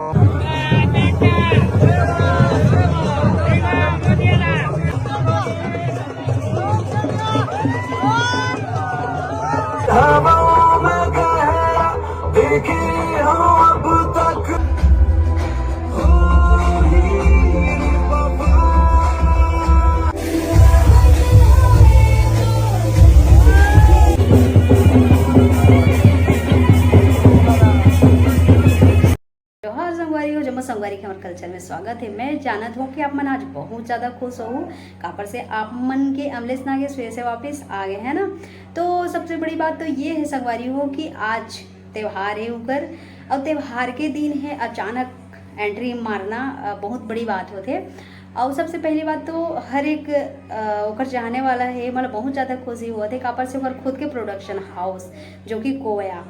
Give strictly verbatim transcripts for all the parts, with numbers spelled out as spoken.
हवाओं में गहरा देखे हो अब तक। जोहार संगवारी हो, जम्मो संगवारी के हमर कल्चर में स्वागत है। मैं जानत हूँ कि आप मन आज बहुत ज़्यादा खुश हो, काबर से आप मन के अमलेश नागेश फिर से वापस आ गए हैं ना। तो सबसे बड़ी बात तो ये है संगवारी हो कि आज त्यौहार है उकर, और त्यौहार के दिन है अचानक एंट्री मारना अ, बहुत बड़ी बात होते। और सबसे पहली बात तो हर एक अ, ओकर चाहने वाला है, मतलब बहुत ज़्यादा खुशी होते, काबर से ओकर खुद के प्रोडक्शन हाउस जो कि कोया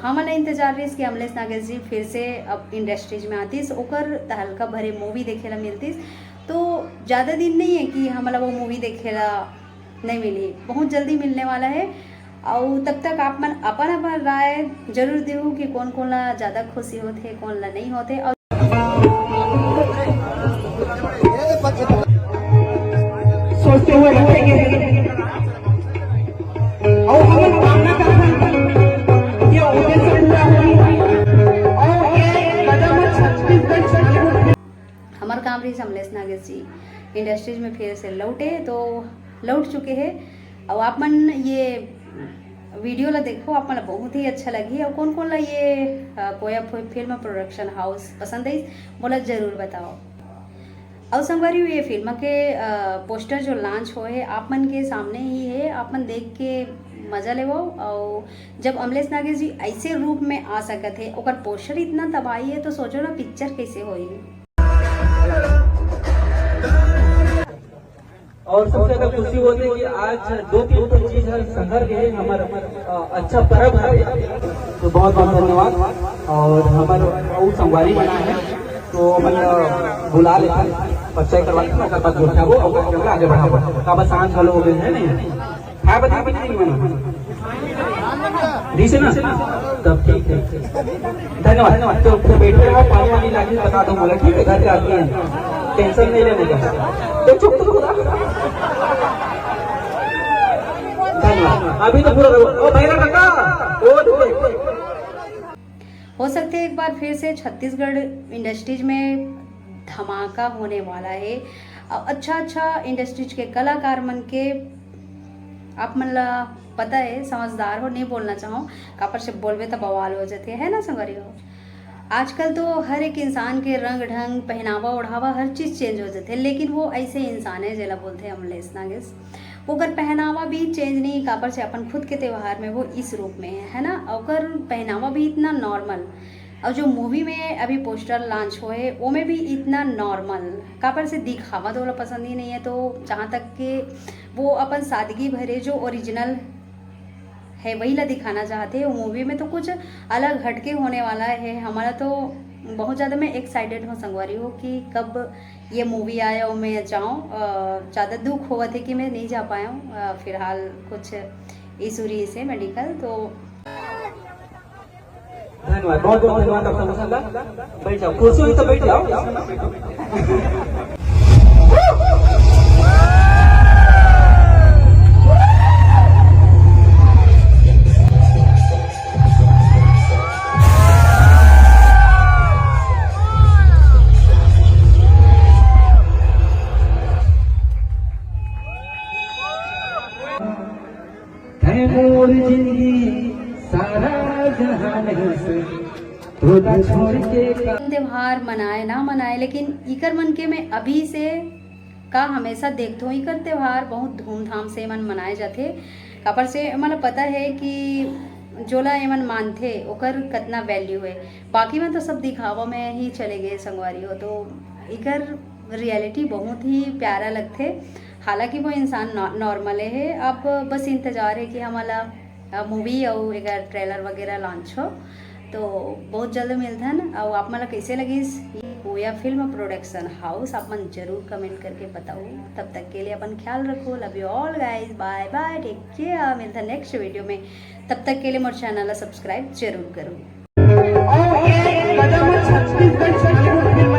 हमन ला इंतजार रहिस कि अमलेश नागेश जी फिर से अब इंडस्ट्रीज में आतिस, ओकर तहलका भरे मूवी देखे ला मिलतिस। तो ज़्यादा दिन नहीं है कि हमन ला वो मूवी देखे ला नहीं मिली, बहुत जल्दी मिलने वाला है। और तब तक आप मन अपन अपन राय जरूर देहू कि कौन कौन ला ज़्यादा खुशी होते, कौन ला नहीं होते। और सोचते हुए रखेंगे और हम कामना करते हैं कि ये उद्देश्य पूरा हो और ये कदम छत्तीसगढ़ झारखंड हमार काम रही अमलेश नागेश जी इंडस्ट्रीज में फिर से लौटे, तो लौट चुके हैं। और आप मन ये वीडियो ला देखो, आप मन ला बहुत ही अच्छा लगी। और कौन कौन ला ये अ, कोया फि-, फिल्म प्रोडक्शन हाउस पसंद आई, मोला जरूर बताओ। और संगवारी हो, ये फिल्म के अ, पोस्टर जो लॉन्च होए है, आप मन के सामने ही है, आप मन देख के मजा लेवो। और जब अमलेश नागेश जी ऐसे रूप में आ सकत है, ओकर पोस्टर इतना तबाही है, तो सोचो ना पिक्चर कैसे होई। और सबसे ज्यादा खुशी होती है कि आज दो तीन ठो चीज हर संघर के है, हमारा अ, अच्छा पर्व है। तो बहुत बहुत धन्यवाद। और हमारे और संगवारी बना है, तो मतलब बुला लेते हैं, परिचय करवा लेते हैं, ओकर बाद गोठियाबो और कार्यक्रम ला आगे बढ़ाबो। काबर सांझ घलो हो गए है, नहीं? हाँ, बता, बता, नहीं बना। जी से ना? तब ठीक है। धन्यवाद, धन्यवाद। तो, तो बैठे रहो, पानी वानी लाके बता दो बोला, ठीक है? घर के आदमी है, टेंशन नहीं लेने का। तो चुप तो खुदा। धन्यवाद। अभी तो पूरा रहो। ओ भैरव काका, ओ, ओ। हो सकते है एक बार फिर से छत्तीसगढ़ इंडस्ट्रीज में धमाका होने वाला है। अ, अच्छा अच्छा इंडस्ट्रीज के कलाकार मन के, आप मन ला पता है, समझदार हो, नहीं बोलना चाहो, काबर से बोलबे तो बवाल हो जाते है ना संगवारी हो। आजकल तो हर एक इंसान के रंग ढंग, पहनावा ओढ़ावा, हर चीज चेंज हो जाते है, लेकिन वो ऐसे इंसान है जेला बोलते हैं अमलेश नागेश। ओकर पहनावा भी चेंज नहीं, काबर से अपन खुद के त्योहार में वो इस रूप में है, है ना। ओकर पहनावा भी इतना नॉर्मल, और जो मूवी में अभी पोस्टर लॉन्च होए, ओमे भी इतना नॉर्मल, काबर से दिखावा तो ओला पसंद ही नहीं है। तो जहाँ तक के वो अपन सादगी भरे जो ओरिजिनल है, वही ला दिखाना चाहते हैं। वो मूवी में तो कुछ अलग हटके होने वाला है। हमारा तो बहुत ज़्यादा, मैं एक्साइटेड हूँ संगवारी हो कि कब ये मूवी आए और मैं जाऊँ। अ, ज़्यादा दुख होवत है कि मैं नहीं जा पाया हूँ, अ, फिलहाल कुछ इशू रही से मेडिकल। तो धन्यवाद, बहुत बहुत धन्यवाद डॉक्टर मसंदा। बैठ जाओ, कुर्सी हुई तो बैठ जाओ। है मोर जिंदगी सारा जहान है से तोला छोड़ के का। त्योहार मनाए ना मनाए, लेकिन इकर मन के में अभी से का हमेशा देखथों, इकर त्योहार बहुत धूमधाम से मन मनाए जाथे। काबर से मन पता है कि जोला एमन मानथे ओकर कतना वैल्यू है। बाकी में तो सब दिखावा में ही चले गए संगवारी हो। तो इकर रियलिटी बहुत ही प्यारा लगथे। हालांकि वो इंसान नॉर्मल है। अब बस इंतजार है कि हमला मूवी अउ एकर ट्रेलर वगैरह लॉन्च हो। तो बहुत जल्द मिलथन। अउ आप मन ला कैसे लगिस ये पूजा फिल्म प्रोडक्शन हाउस, आप मन जरूर कमेंट करके बताओ। तब तक के लिए अपन ख्याल रखो। Love you all guys, bye bye, take care। मिलथन नेक्स्ट वीडियो में। तब तक के लिए मोर चैनल ला सब्सक्राइब जरूर करो।